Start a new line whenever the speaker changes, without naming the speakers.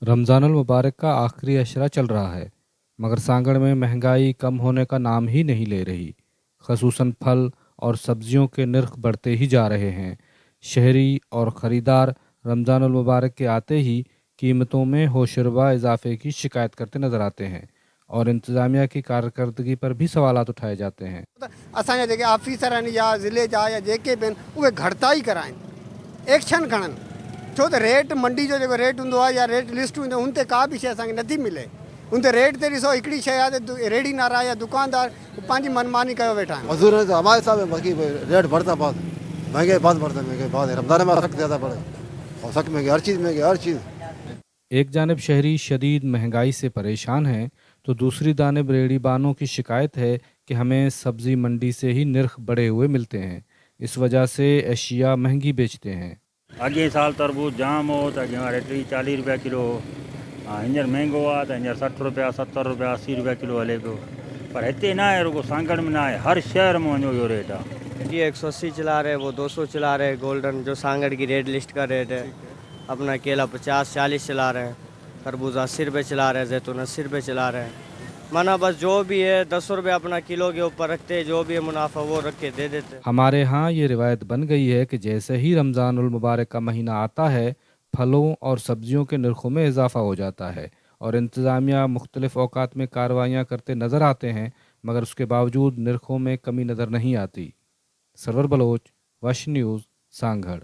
रमज़ानुल मुबारक का आखिरी अशरा चल रहा है, मगर सांगड़ में महंगाई कम होने का नाम ही नहीं ले रही। खसूसन फल और सब्जियों के निर्ख बढ़ते ही जा रहे हैं। शहरी और ख़रीदार रमज़ानुल मुबारक के आते ही कीमतों में होशरुबा इजाफे की शिकायत करते नज़र आते हैं और इंतज़ामिया की कारकर्दगी पर भी सवालात उठाए जाते हैं।
असांजा जेके ऑफिसर आहिनि या ज़िले जा या जेके बि आहिनि, उहे घटिताई कराइनि, एक्शन खणनि, छो त रेट मंडी जो जेको रेट हूंदो आहे या रेट लिस्ट हूंदी आहे, उन ते का बि शइ असांखे नथी मिले। उन ते रेट ते ॾिसो, हिकिड़ी शइ आहे त रेड़ी नारा या दुकानदार पंहिंजी मनमानी कयो वेठा आहिनि।
मजदूर तो हमारे हिसाब में बाकी रेट बढ़ता बहुत, महंगाई बहुत बढ़ता है, महंगाई बहुत है। रमज़ान में सख्त ज़्यादा बढ़े और सख्त महंगाई, हर चीज़ महंगी, हर चीज़।
एक जानिब शहरी शदीद महंगाई से परेशान हैं तो दूसरी जानिब रेड़ी बानों की शिकायत है कि हमें सब्ज़ी मंडी से ही निर्ख बढ़े हुए मिलते हैं, इस वजह से अशिया महंगी बेचते हैं।
अॻे साल तरबूज जाम हो त अॻे वारे 30-40 रुपया किलो हो, हा हींअर महंगो आहे त हींअर 60 रुपया, 70 रुपया, 80 रुपया किलो हले पियो। पर हिते न आहे, रुगो सांगड़ में न आहे, हर शहर में वञो इहो रेट आहे।
ये 180 चला रहे, वो 200 चला रहे, गोल्डन जो सांगड़ की रेट लिस्ट का रेट है। अपना केला 50-40 चला रहे हैं, तरबूज 80 रुपये चला रहे हैं, जैतून 80 रुपये चला रहे हैं। माना बस जो भी है 10 रुपये अपना किलो के ऊपर रखते हैं, जो भी है मुनाफा वो रख के दे देते हैं।
हमारे यहाँ ये रिवायत बन गई है कि जैसे ही रमज़ानुल मुबारक का महीना आता है, फलों और सब्जियों के नरखों में इजाफा हो जाता है और इंतज़ामिया मुख्तलिफ़ औकात में कार्रवाइयाँ करते नज़र आते हैं, मगर उसके बावजूद नरखों में कमी नज़र नहीं आती। सरवर बलोच, वश न्यूज़, सांगड़।